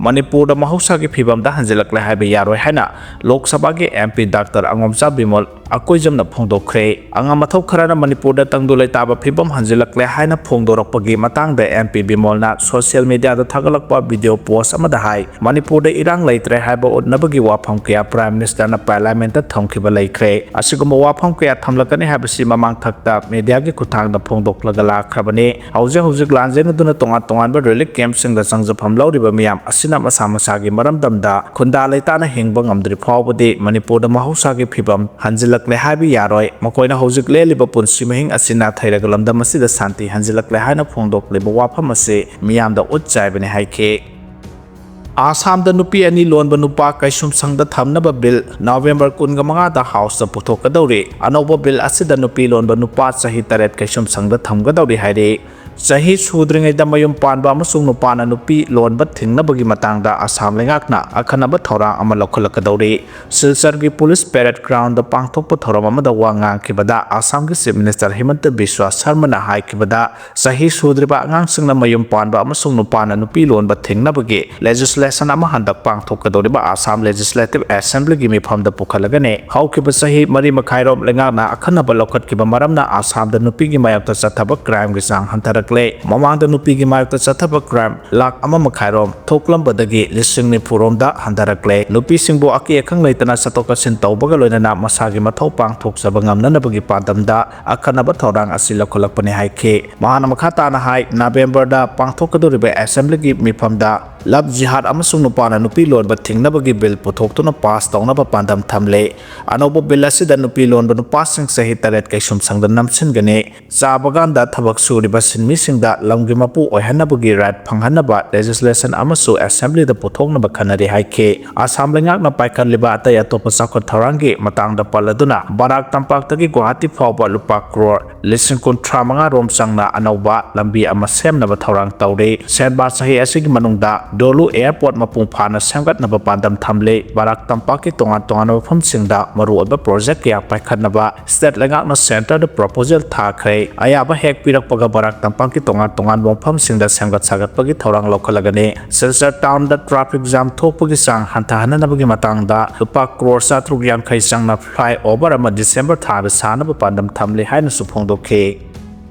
ꯃꯅꯤꯄꯨꯔꯗ ꯃꯍꯧꯁꯥꯒꯤ ꯐꯤꯕꯝꯗ ꯍꯟꯖꯤꯜꯂꯛꯂꯦ ꯍꯥꯏꯕ ꯌꯥꯔꯣꯏ ꯍꯥꯏꯅ ꯂꯣꯛ ꯁꯚꯥꯒꯤ MP Doctor ꯑꯉꯣꯝꯆꯥ ꯕꯤꯃꯣꯜ ꯑꯀꯣꯏꯖꯝꯅ ꯐꯣꯡꯗꯣꯛꯈ꯭ꯔꯦ꯫ ꯑꯉꯝ ꯑꯊꯧ ꯈꯔꯅ ꯃꯅꯤꯄꯨꯔꯗ ꯇꯪꯗꯨ ꯂꯩꯇꯥꯕ ꯐꯤꯕꯝ ꯍꯟꯖꯤꯜꯂꯛꯂꯦ ꯍꯥꯏꯅ ꯐꯣꯡꯗꯣꯔꯛꯄꯒꯤ ꯃꯇꯥꯡꯗ MP ꯕꯤꯃꯣꯜꯅ social mediaꯗ ꯊꯥꯒꯠꯂꯛꯄ video post ꯑꯃꯗ ꯍꯥꯏ, ꯃꯅꯤꯄꯨꯔꯗ ꯏꯔꯥꯡ ꯂꯩꯇ꯭ꯔꯦ ꯍꯥꯏꯕ ꯎꯠꯅꯕꯒꯤ ꯋꯥꯐꯝ ꯀꯌꯥ Prime Ministerꯅ Parliamentꯇ ꯊꯝꯈꯤꯕ ꯂꯩꯈ꯭ꯔꯦ꯫ ꯑꯁꯤꯒꯨꯝꯕ ꯋꯥꯐꯝ ꯀꯌꯥ ꯊꯝꯂꯛꯀꯅꯤ ꯍꯥꯏꯕꯁꯤ ꯃꯃꯥꯡ ꯊꯛꯇ mediaꯒꯤ ꯈꯨꯠꯊꯥꯡꯗ ꯐꯣꯡꯗꯣꯛꯂꯒ ꯂꯥꯛꯈ꯭ꯔꯕꯅꯤ꯫ ꯍꯧꯖꯤꯛ ꯍꯧꯖꯤꯛ ꯂꯥꯟꯖꯦꯟꯅꯗꯨꯅ ꯇꯣꯉꯥꯟ ꯇꯣꯉꯥꯟꯕ relief campꯁꯤꯡꯗ ꯆꯪꯖꯐꯝ ꯂꯧꯔꯤꯕ ꯃꯤꯌꯥꯝ ꯑꯁꯤꯅ ꯃꯁꯥ ꯃꯁꯥꯒꯤ ꯃꯔꯝꯗꯝꯗ ꯈꯨꯟꯗꯥ ꯂꯩꯇꯥꯅ ꯍꯤꯡꯕ ꯉꯝꯗ꯭ꯔꯤ ꯐꯥꯎꯕꯗꯤ ꯃꯅꯤꯄꯨꯔꯗ ꯃꯍꯧꯁꯥꯒꯤ ꯐꯤꯕꯝ ꯍꯟꯖꯤꯜꯂꯛꯂꯦ ꯍꯥꯏꯕ ꯌꯥꯔꯣꯏ꯫ ꯃꯈꯣꯏꯅ ꯍꯧꯖꯤꯛ ꯂꯦꯜꯂꯤꯕ ꯄꯨꯟꯁꯤ ꯃꯍꯤꯡ ꯑꯁꯤ ꯅꯥꯊꯩꯔꯒ ꯂꯝꯗꯝ ꯑꯁꯤꯗ ꯁꯥꯟꯇꯤ ꯍꯟꯖꯤꯜꯂꯛꯂꯦ ꯍꯥꯏꯅ ꯐꯣꯡꯗꯣꯛꯂꯤꯕ ꯋꯥꯐꯝ ꯑꯁꯤ ꯃꯤꯌꯥꯝꯗ ꯎꯠ ꯆꯥꯏꯕꯅꯤ ꯍꯥꯏꯈꯤ꯫ ꯑꯥꯁꯥꯝꯗ ꯅꯨꯄꯤ ꯑꯅꯤ ꯂꯣꯟꯕ ꯅꯨꯄꯥ ꯀꯩꯁꯨꯝꯁꯪꯗ ꯊꯝꯅꯕ bill November ꯀꯨꯟꯃꯉꯥꯗ Houseꯇ ꯄꯨꯊꯣꯛꯀꯗꯧꯔꯤ꯫ ꯑꯅꯧꯕ bill ꯑꯁꯤꯗ ꯅꯨꯄꯤ ꯂꯣꯟꯕ ꯅꯨꯄꯥ ꯆꯍꯤ ꯇꯔꯦꯠ ꯀꯩꯁꯨꯝꯁꯪꯗ ꯊꯝꯒꯗꯧꯔꯤ ꯍꯥꯏꯔꯤ꯫ ꯆꯍꯤ ꯁꯨꯗ꯭ꯔꯤꯉꯩꯗ ꯃꯌꯨꯝ ꯄꯥꯟꯕ ꯑꯃꯁꯨꯡ ꯅꯨꯄꯥꯅ ꯅꯨꯄꯤ ꯂꯣꯟꯕ ꯊꯤꯡꯅꯕꯒꯤ ꯃꯇꯥꯡꯗ ꯑꯁꯥꯝ ꯂꯩꯉꯥꯛꯅ ꯑꯈꯟꯅꯕ ꯊꯧꯔꯥꯡ ꯑꯃ ꯂꯧꯈꯠꯂꯛꯀꯗꯧꯔꯤ꯫ ꯁꯤꯜꯆꯔꯒꯤ police parade groundꯗ ꯄꯥꯡꯊꯣꯛꯄ ꯊꯧꯔꯝ ꯑꯃꯗ ꯋꯥ ꯉꯥꯡꯈꯤꯕꯗ ꯑꯁꯥꯝꯒꯤ Chief Minister ꯍꯤꯃꯟꯇ ꯕꯤꯁ꯭ꯋ ꯁꯔꯃꯅ ꯍꯥꯏꯈꯤꯕꯗ, ꯆꯍꯤ ꯁꯨꯗ꯭ꯔꯤꯕ ꯑꯉꯥꯡꯁꯤꯡꯅ ꯃꯌꯨꯝ ꯄꯥꯟꯕ ꯑꯃꯁꯨꯡ ꯅꯨꯄꯥꯅ ꯅꯨꯄꯤ ꯂꯣꯟꯕ ꯊꯤꯡꯅꯕꯒꯤ legislation ꯑꯃ ꯍꯟꯗꯛ ꯄꯥꯡꯊꯣꯛꯀꯗꯧꯔꯤꯕ ꯑꯁꯥꯝ Legislative Assemblyꯒꯤ ꯃꯤꯐꯝꯗ ꯄꯨꯈꯠꯂꯒꯅꯤ꯫ ꯍꯧꯈꯤꯕ ꯆꯍꯤ ꯃꯔꯤ ꯃꯈꯥꯏꯔꯣꯝ ꯂꯩꯉꯥꯛꯅ ꯑꯈꯟꯅꯕ ꯂꯧꯈꯠꯈꯤꯕ ꯃꯔꯝꯅ ꯑꯁꯥꯝꯗ ꯅꯨꯄꯤꯒꯤ ꯃꯥꯌꯣꯛꯇ ꯆꯠꯊꯕ crimeꯒꯤ ꯆꯥꯡ ꯍꯟꯊꯔꯛ ꯀ꯭ꯂꯦ꯫ ꯃꯃꯥꯡꯗ ꯅꯨꯄꯤꯒꯤ ꯃꯥꯌꯣꯛꯇ ꯆꯠꯊꯕ ꯀ꯭ꯔꯥꯏꯝ ꯂꯥꯈ ꯑꯃ ꯃꯈꯥꯏ ꯔꯣꯝ ꯊꯣꯛꯂꯝꯕꯗꯒꯤ ꯂꯤꯁꯤꯡ ꯅꯤꯐꯨ ꯔꯣꯝꯗ ꯍꯟꯊꯔꯛꯂꯦ꯫ ꯅꯨꯄꯤꯁꯤꯡꯕꯨ ꯑꯀꯤ ꯑꯈꯪ ꯂꯩꯇꯅ ꯆꯠꯊꯣꯛ ꯆꯠꯁꯤꯟ ꯇꯧꯕꯒ ꯂꯣꯏꯅꯅ ꯃꯁꯥꯒꯤ ꯃꯊꯧ ꯄꯥꯡꯊꯣꯛꯆꯕ ꯉꯝꯅꯅꯕꯒꯤ ꯄꯥꯟꯗꯝꯗ ꯑꯈꯟꯅꯕ ꯊꯧꯔꯥꯡ ꯑꯁꯤ ꯂꯧꯈꯠꯂꯛꯄꯅꯤ ꯍꯥꯏꯈꯤ꯫ ꯃꯍꯥꯛꯅ ꯃꯈꯥ ꯇꯥꯅ ꯍꯥꯏ, ꯅꯕꯦꯝꯕꯔꯗ ꯄꯥꯡꯊꯣꯛꯀꯗꯧꯔꯤꯕ ꯑꯦꯁꯦꯝꯕ꯭ꯂꯤꯒꯤ ꯃꯤꯐꯝꯗ ꯂꯚ ꯖꯤꯍꯥꯗ ꯑꯃꯁꯨꯡ ꯅꯨꯄꯥꯅ ꯅꯨꯄꯤ ꯂꯣꯟꯕ ꯊꯤꯡꯅꯕꯒꯤ ꯕꯤꯜ ꯄꯨꯊꯣꯛꯇꯨꯅ ꯄꯥꯁ ꯇꯧꯅꯕ ꯄꯥꯟꯗꯝ ꯊꯝꯂꯦ꯫ ꯑꯅꯧꯕ ꯕꯤꯜ ꯑꯁꯤꯗ ꯅꯨꯄꯤ ꯂꯣꯟꯕ ꯅꯨꯄꯥꯁꯤꯡ ꯆꯍꯤ ꯇꯔꯦꯠ ꯀꯩꯁꯨꯝꯁꯪꯗ ꯅꯝꯁꯤꯟꯒꯅꯤ꯫ ꯆꯥ ꯕꯒꯥꯟꯗ ꯊꯕꯛ ꯁꯨꯔꯤꯕ ꯁꯤꯟꯃꯤꯁꯤꯡꯗ ꯂꯝꯒꯤ ꯃꯄꯨ ꯑꯣꯏꯍꯟꯅꯕꯒꯤ ꯔꯥꯏꯠ ꯐꯪꯍꯟꯅꯕ ꯂꯦꯖꯤꯁꯂꯦꯁꯟ ꯑꯃꯁꯨ ꯑꯦꯁꯦꯝꯕ꯭ꯂꯤꯗ ꯄꯨꯊꯣꯛꯅꯕ ꯈꯟꯅꯔꯤ ꯍꯥꯏꯈꯤ꯫ ꯑꯁꯥꯝ ꯂꯩꯉꯥꯛꯅ ꯄꯥꯏꯈꯠꯂꯤꯕ ꯑꯇꯩ ꯑꯇꯣꯞꯄ ꯆꯥꯎꯈꯠ ꯊꯧꯔꯥꯡꯒꯤ ꯃꯇꯥꯡꯗ ꯄꯜꯂꯗꯨꯅ ꯕꯔꯥꯛ ꯇꯝꯄꯥꯛꯇꯒꯤ ꯒꯨꯋꯥꯍꯥꯇꯤ ꯐꯥꯎꯕ ꯂꯨꯄꯥ ꯀ꯭ꯔꯣꯔ ꯂꯤꯁꯤꯡ ꯀꯨꯟꯊ꯭ꯔꯥ ꯃꯉꯥ ꯔꯣꯝ ꯆꯪꯅ ꯑꯅꯧꯕ ꯂꯝꯕꯤ ꯑꯃ ꯁꯦꯝꯅꯕ ꯊꯧꯔꯥꯡ ꯇꯧꯔꯤ꯫ ꯁꯦꯟꯕꯥ ꯆꯍꯤ ꯑꯁꯤꯒꯤ ꯃꯅꯨꯡꯗ ꯗꯣꯂꯨ ꯑꯦꯌꯔꯄꯣꯔꯠ ꯃꯄꯨꯡ ꯐꯥꯅ ꯁꯦꯝꯒꯠꯅꯕ ꯄꯥꯟꯗꯝ ꯊꯝꯂꯤ꯫ ꯕꯔꯥꯛ ꯇꯝꯄꯥꯛꯀꯤ ꯇꯣꯉꯥꯟ ꯇꯣꯉꯥꯟꯕ ꯃꯐꯝꯁꯤꯡꯗ ꯃꯔꯨꯑꯣꯏꯕ ꯄ꯭ꯔꯣꯖꯦꯛ ꯀꯌꯥ ꯄꯥꯏꯈꯠꯅꯕ ꯁ꯭ꯇꯦꯠ ꯂꯩꯉꯥꯛꯅ ꯁꯦꯟꯇꯔꯗ ꯄ꯭ꯔꯣꯄꯣꯖꯦꯜ ꯊꯥꯈ꯭ꯔꯦ꯫ ꯑꯌꯥꯕ ꯍꯦꯛ ꯄꯤꯔꯛꯄꯒ ꯕꯔꯥꯛ ꯇꯝꯄꯥꯛꯀꯤ ꯇꯣꯉꯥꯟ ꯇꯣꯉꯥꯟꯕ ꯃꯐꯝꯁꯤꯡꯗ ꯁꯦꯝꯒꯠ ꯁꯥꯒꯠꯄꯒꯤ ꯊꯧꯔꯥꯡ ꯂꯧꯈꯠꯂꯒꯅꯤ꯫ ꯁꯤꯜꯆꯔ ꯇꯥꯎꯟꯗ ꯇ꯭ꯔꯥꯐꯤꯛ ꯖꯥꯝ ꯊꯣꯛꯄꯒꯤ ꯆꯥꯡ ꯍꯟꯊꯍꯟꯅꯕꯒꯤ ꯃꯇꯥꯡꯗ ꯂꯨꯄꯥ ꯀ꯭ꯔꯣꯔ ꯆꯥꯇ꯭ꯔꯨꯛ ꯌꯥꯡꯈꯩ ꯆꯪꯅ ꯐ꯭ꯂꯥꯏ ꯑꯣꯚꯔ ꯑꯃ ꯗꯤꯁꯦꯝꯕꯔ ꯊꯥꯗ ꯁꯥꯅꯕ ꯄꯥꯟꯗꯝ ꯊꯝꯂꯤ ꯍꯥꯏꯅꯁꯨ ꯐꯣꯡꯗꯣꯛꯈꯤ꯫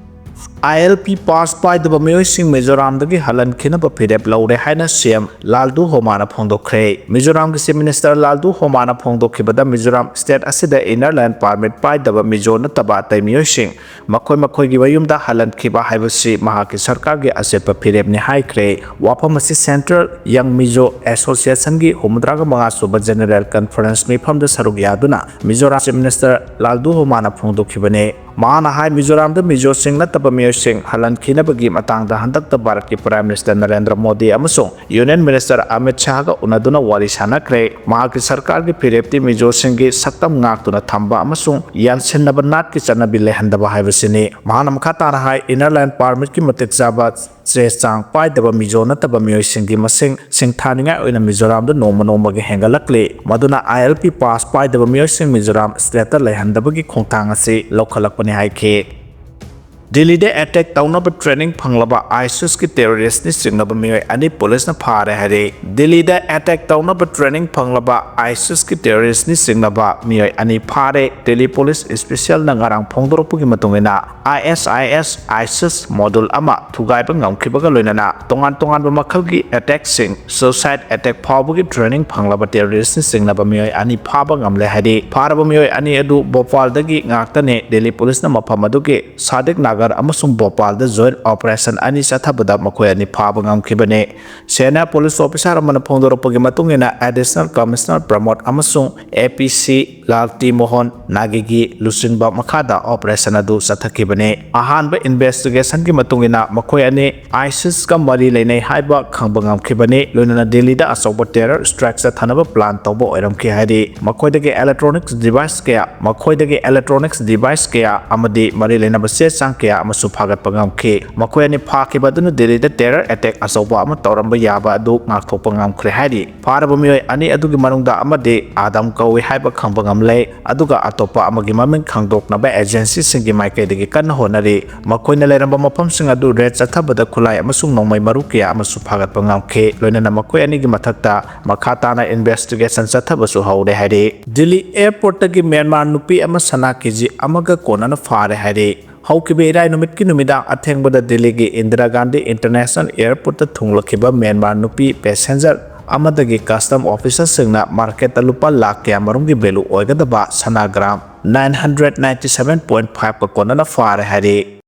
ꯑꯥꯏ ꯑꯦꯜ ꯄꯤ ꯄꯥꯁ ꯄꯥꯏꯗꯕ ꯃꯤꯑꯣꯏꯁꯤꯡ ꯃꯤꯖꯣꯔꯥꯝꯗꯒꯤ ꯍꯜꯍꯟꯈꯤꯅꯕ ꯐꯤꯔꯦꯞ ꯂꯧꯔꯦ ꯍꯥꯏꯅ ꯁꯤ ꯑꯦꯝ ꯂꯥꯜꯗꯨ ꯍꯣꯃꯥꯅ ꯐꯣꯡꯗꯣꯛꯈ꯭ꯔꯦ꯫ ꯃꯤꯖꯣꯔꯥꯝꯒꯤ ꯆꯤꯐ ꯃꯤꯅꯤꯁꯇꯔ ꯂꯥꯜꯗꯨ ꯍꯣꯃꯥꯅ ꯐꯣꯡꯗꯣꯛꯈꯤꯕꯗ ꯃꯤꯖꯣꯔꯥꯝ ꯁ꯭ꯇꯦꯠ ꯑꯁꯤꯗ ꯏꯅꯔ ꯂꯥꯏꯟ ꯄꯥꯔꯃꯤꯠ ꯄꯥꯏꯗꯕ ꯃꯤꯖꯣ ꯅꯠꯇꯕ ꯑꯇꯩ ꯃꯤꯑꯣꯏꯁꯤꯡ ꯃꯈꯣꯏ ꯃꯈꯣꯏꯒꯤ ꯃꯌꯨꯝꯗ ꯍꯜꯍꯟꯈꯤꯕ ꯍꯥꯏꯕꯁꯤ ꯃꯍꯥꯛꯀꯤ ꯁꯔꯀꯥꯔꯒꯤ ꯑꯆꯦꯠꯄ ꯐꯤꯔꯦꯞꯅꯤ ꯍꯥꯏꯈ꯭ꯔꯦ꯫ ꯋꯥꯐꯝ ꯑꯁꯤ ꯁꯦꯟꯇ꯭ꯔꯦꯜ ꯌꯪ ꯃꯤꯖꯣ ꯑꯦꯁꯣꯁꯤꯌꯦꯁꯟꯒꯤ ꯍꯨꯝꯐꯨꯇꯔꯥꯒ ꯃꯉꯥ ꯁꯨꯕ ꯖꯦꯅꯔꯦꯜ ꯀꯟꯐꯔꯦꯟꯁ ꯃꯤꯐꯝꯗ ꯁꯔꯨꯛ ꯌꯥꯗꯨꯅ ꯃꯤꯖꯣꯔꯥꯝ ꯆꯤꯐ ꯃꯤꯅꯤꯁꯇꯔ ꯂꯥꯜꯗꯨ ꯍꯣꯃꯥꯅ ꯐꯣꯡꯗꯣꯛꯈꯤꯕꯅꯤ꯫ ꯃꯍꯥꯛꯅ ꯍꯥꯏ, ꯃꯤꯖꯣꯔꯥꯝꯗ ꯃꯤꯖꯣꯁꯤꯡ ꯅꯠꯇꯕ ꯃꯤꯑꯣꯏꯁꯤꯡ ꯍꯜꯍꯟꯈꯤꯅꯕꯒꯤ ꯃꯇꯥꯡꯗ ꯍꯟꯗꯛꯇ ꯚꯥꯔꯠꯀꯤ ꯄ꯭ꯔꯥꯏꯝ ꯃꯤꯅꯤꯁꯇꯔ ꯅꯔꯦꯟꯗ꯭ꯔ ꯃꯣꯗꯤ ꯑꯃꯁꯨꯡ ꯌꯨꯅꯤꯌꯟ ꯃꯤꯅꯤꯁꯇꯔ ꯑꯃꯤꯠ ꯁꯥꯍꯒ ꯎꯅꯗꯨꯅ ꯋꯥꯔꯤ ꯁꯥꯅꯈ꯭ꯔꯦ꯫ ꯃꯍꯥꯛꯀꯤ ꯁꯔꯀꯥꯔꯒꯤ ꯐꯤꯔꯦꯞꯇꯤ ꯃꯤꯖꯣꯁꯤꯡꯒꯤ ꯁꯛꯇꯝ ꯉꯥꯛꯇꯨꯅ ꯊꯝꯕ ꯑꯃꯁꯨꯡ ꯌꯥꯟꯁꯤꯟꯅꯕ ꯅꯥꯠꯀꯤ ꯆꯠꯅꯕꯤ ꯂꯩꯍꯟꯗꯕ ꯍꯥꯏꯕꯁꯤꯅꯤ꯫ ꯃꯍꯥꯛꯅ ꯃꯈꯥ ꯇꯥꯅ ꯍꯥꯏ, ꯏꯅꯔ ꯂꯥꯏꯟ ꯄꯥꯔꯃꯤꯠꯀꯤ ꯃꯇꯤꯛ ꯆꯥꯕ ꯆꯦ ꯆꯥꯡ ꯄꯥꯏꯗꯕ ꯃꯤꯖꯣ ꯅꯠꯇꯕ ꯃꯤꯑꯣꯏꯁꯤꯡꯒꯤ ꯃꯁꯤꯡ ꯁꯤꯡꯊꯥꯅꯤꯡꯉꯥꯏ ꯑꯣꯏꯅ ꯃꯤꯖꯣꯔꯥꯝꯗ ꯅꯣꯡꯃ ꯅꯣꯡꯃꯒꯤ ꯍꯦꯟꯒꯠꯂꯛꯂꯤ꯫ ꯃꯗꯨꯅ ꯑꯥꯏ ꯑꯦꯜ ꯄꯤ ꯄꯥꯁ ꯄꯥꯏꯗꯕ ꯃꯤꯑꯣꯏꯁꯤꯡ ꯃꯤꯖꯣꯔꯥꯝ ꯁ꯭ꯇꯦꯠꯇ ꯂꯩꯍꯟꯗꯕꯒꯤ ꯈꯣꯡꯊꯥꯡ ꯑꯁꯤ ꯂꯧꯈꯠꯂꯛꯄꯅꯤ ꯍꯥꯏꯈꯤ꯫ ꯗꯤꯜꯂꯤꯗ ꯑꯦꯇꯦꯛ ꯇꯧꯅꯕ ꯇ꯭ꯔꯦꯅꯤꯡ ꯐꯪꯂꯕ ꯑꯥꯏꯁꯤꯁꯀꯤ ꯇꯦꯔꯣꯔꯤꯁꯅꯤ ꯆꯤꯡꯅꯕ ꯃꯤꯑꯣꯏ ꯑꯅꯤ ꯄꯨꯂꯤꯁꯅ ꯐꯥꯔꯦ ꯍꯥꯏꯔꯤ꯫ ꯗꯤꯜꯂꯤꯗ ꯑꯦꯇꯦꯛ ꯇꯧꯅꯕ ꯇ꯭ꯔꯦꯅꯤꯡ ꯐꯪꯂꯕ ꯑꯥꯏꯁꯤꯁꯀꯤ ꯇꯦꯔꯣꯔꯤꯁꯅꯤ ꯆꯤꯡꯅꯕ ꯃꯤꯑꯣꯏ ꯑꯅꯤ ꯐꯥꯔꯦ꯫ ꯗꯤꯜꯂꯤ ꯄꯨꯂꯤꯁ ꯏꯁꯄꯤꯁꯤꯌꯦꯜꯅ ꯉꯔꯥꯡ ꯐꯣꯡꯗꯣꯔꯛꯄꯒꯤ ꯃꯇꯨꯡ ꯏꯟꯅ, ISIS ISIS ꯃꯣꯗꯨꯜ ꯑꯃ ꯊꯨꯒꯥꯏꯕ ꯉꯝꯈꯤꯕꯒ ꯂꯣꯏꯅꯅ ꯇꯣꯉꯥꯟ ꯇꯣꯉꯥꯟꯕ ꯃꯈꯜꯒꯤ ꯑꯦꯇꯦꯛꯁꯤꯡ, ꯁꯨꯁꯥꯏꯠ ꯑꯦꯇꯦꯛ ꯐꯥꯎꯕꯒꯤ ꯇ꯭ꯔꯦꯅꯤꯡ ꯐꯪꯂꯕ ꯇꯦꯔꯣꯔꯤꯁꯅ ꯆꯤꯡꯅꯕ ꯃꯤꯑꯣꯏ ꯑꯅꯤ ꯐꯥꯕ ꯉꯝꯂꯦ ꯍꯥꯏꯔꯤ꯫ ꯐꯥꯔꯕ ꯃꯤꯑꯣꯏ ꯑꯅꯤ ꯑꯗꯨ ꯚꯣꯄꯥꯜꯗꯒꯤ ꯉꯥꯛꯇꯅꯤ꯫ ꯗꯤꯜꯂꯤ ꯄꯨꯂꯤꯁꯅ ꯃꯐꯝ ꯑꯗꯨꯒꯤ ꯁꯥꯗꯤꯛ ꯅꯥꯒꯔ ꯑꯃꯁꯨꯡ ꯚꯣꯄꯥꯜꯗ ꯖꯣꯏꯟ ꯑꯣꯄꯔꯦꯁꯟ ꯑꯅꯤ ꯆꯠꯊꯕꯗ ꯃꯈꯣꯏ ꯑꯅꯤ ꯐꯥꯕ ꯉꯝꯈꯤꯕꯅꯤ꯫ ꯁꯦꯅꯥ ꯄꯨꯂꯤꯁ ꯑꯣꯐꯤꯁꯥꯔ ꯑꯃꯅ ꯐꯣꯡꯗꯣꯔꯛꯄꯒꯤ ꯃꯇꯨꯡ ꯏꯟꯅ, ꯑꯦꯗꯤꯁꯅꯦꯜ ꯀꯃꯤꯁꯅꯔ ꯄ꯭ꯔꯃꯣꯗ ꯑꯃꯁꯨꯡ APC ꯂꯥꯜꯇꯤ ꯃꯣꯍꯟ ꯅꯥꯒꯤꯒꯤ ꯂꯨꯆꯤꯡꯕ ꯃꯈꯥꯗ ꯑꯣꯄꯔꯦꯁꯟ ꯑꯗꯨ ꯆꯠꯊꯈꯤꯕꯅꯤ꯫ ꯑꯍꯥꯟꯕ ꯏꯟꯚꯦꯁꯇꯤꯒꯦꯁꯟꯒꯤ ꯃꯇꯨꯡ ꯏꯟꯅ ꯃꯈꯣꯏ ꯑꯅꯤ ISISꯀ ꯃꯔꯤ ꯂꯩꯅꯩ ꯍꯥꯏꯕ ꯈꯪꯕ ꯉꯝꯈꯤꯕꯅꯤ, ꯂꯣꯏꯅꯅ ꯗꯤꯜꯂꯤꯗ ꯑꯆꯧꯕ ꯇꯦꯔꯔ ꯁ꯭ꯇ꯭ꯔꯥꯏꯛ ꯆꯠꯊꯅꯕ ꯄ꯭ꯂꯥꯟ ꯇꯧꯕ ꯑꯣꯏꯔꯝꯈꯤ ꯍꯥꯏꯔꯤ꯫ ꯃꯈꯣꯏꯗꯒꯤ ꯏꯂꯦꯛꯇ꯭ꯔꯣꯅꯤꯛꯁ ꯗꯤꯚꯥꯏꯁ ꯀꯌꯥ, ꯃꯈꯣꯏꯗꯒꯤ ꯏꯂꯦꯛꯇ꯭ꯔꯣꯅꯤꯛꯁ ꯗꯤꯚꯥꯏꯁ ꯀꯌꯥ ꯑꯃꯗꯤ ꯃꯔꯤ ꯂꯩꯅꯕ ꯆꯦ ꯆꯥꯡ ꯀꯌꯥ ꯑꯃꯁꯨ ꯐꯥꯒꯠꯄ ꯉꯝꯈꯤ꯫ ꯃꯈꯣꯏ ꯑꯅꯤ ꯐꯥꯈꯤꯕ ꯑꯗꯨꯅ ꯗꯤꯜꯂꯤꯗ ꯇꯦꯔꯔ ꯑꯦꯇꯦꯛ ꯑꯆꯧꯕ ꯑꯃ ꯇꯧꯔꯝꯕ ꯌꯥꯕ ꯑꯗꯨ ꯉꯥꯛꯊꯣꯛꯄ ꯉꯝꯈ꯭ꯔꯦ ꯍꯥꯏꯔꯤ꯫ ꯐꯥꯔꯕ ꯃꯤꯑꯣꯏ ꯑꯅꯤ ꯑꯗꯨꯒꯤ ꯃꯅꯨꯡꯗ ꯑꯃꯗꯤ ꯑꯥꯗꯝ ꯀꯧꯏ ꯍꯥꯏꯕ ꯈꯪꯕ ꯉꯝꯂꯦ, ꯑꯗꯨꯒ ꯑꯇꯣꯞꯄ ꯑꯃꯒꯤ ꯃꯃꯤꯡ ꯈꯪꯗꯣꯛꯅꯕ ꯑꯦꯖꯦꯟꯁꯤꯁꯤꯡꯒꯤ ꯃꯥꯏꯀꯩꯗꯒꯤ ꯀꯟꯅ ꯍꯣꯠꯅꯔꯤ꯫ ꯃꯈꯣꯏꯅ ꯂꯩꯔꯝꯕ ꯃꯐꯝꯁꯤꯡ ꯑꯗꯨ ꯔꯦꯗ ꯆꯠꯊꯕꯗ ꯈꯨꯠꯂꯥꯏ ꯑꯃꯁꯨꯡ ꯅꯣꯡꯃꯩ ꯃꯔꯨ ꯀꯌꯥ ꯑꯃꯁꯨ ꯐꯥꯒꯠꯄ ꯉꯝꯈꯤ, ꯂꯣꯏꯅꯅ ꯃꯈꯣꯏ ꯑꯅꯤꯒꯤ ꯃꯊꯛꯇ ꯃꯈꯥ ꯇꯥꯅ ꯏꯟꯚꯦꯁꯇꯤꯒꯦꯁꯟ ꯆꯠꯊꯕꯁꯨ ꯍꯧꯔꯦ ꯍꯥꯏꯔꯤ꯫ ꯗꯤꯜꯂꯤ ꯑꯦꯌꯔꯄꯣꯔꯠꯇꯒꯤ ꯃ꯭ꯌꯥꯟꯃꯥꯔ ꯅꯨꯄꯤ ꯑꯃ ꯁꯅꯥ ꯀꯦꯖꯤ ꯑꯃꯒ ꯀꯣꯟꯅꯅ ꯐꯥꯔꯦ ꯍꯥꯏꯔꯤ꯫ ꯍꯧꯈꯤꯕ ꯏꯔꯥꯏ ꯅꯨꯃꯤꯠꯀꯤ ꯅꯨꯃꯤꯗꯥꯡ ꯑꯊꯦꯡꯕꯗ ꯗꯤꯜꯂꯤꯒꯤ ꯏꯟꯗꯤꯔꯥ ꯒꯥꯟꯙꯤ ꯏꯟꯇꯔꯅꯦꯁꯅꯦꯜ ꯑꯦꯌꯔꯄꯣꯔꯠꯇ ꯊꯨꯡꯂꯛꯈꯤꯕ ꯃ꯭ꯌꯥꯟꯃꯥꯔ ꯅꯨꯄꯤ ꯄꯦꯁꯦꯟꯖꯔ ꯑꯃꯗꯒꯤ ꯀꯁꯇꯝ ꯑꯣꯐꯤꯁꯔꯁꯤꯡꯅ ꯃꯥꯔꯀꯦꯠꯇ ꯂꯨꯄꯥ ꯂꯥꯈ ꯀꯌꯥ ꯃꯔꯨꯝꯒꯤ ꯚꯦꯂꯨ ꯑꯣꯏꯒꯗꯕ ꯁꯅꯥ gram nine hundred ninety seven point five ꯀ ꯀꯣꯟꯅꯅ ꯐꯥꯔꯦ ꯍꯥꯏꯔꯤ꯫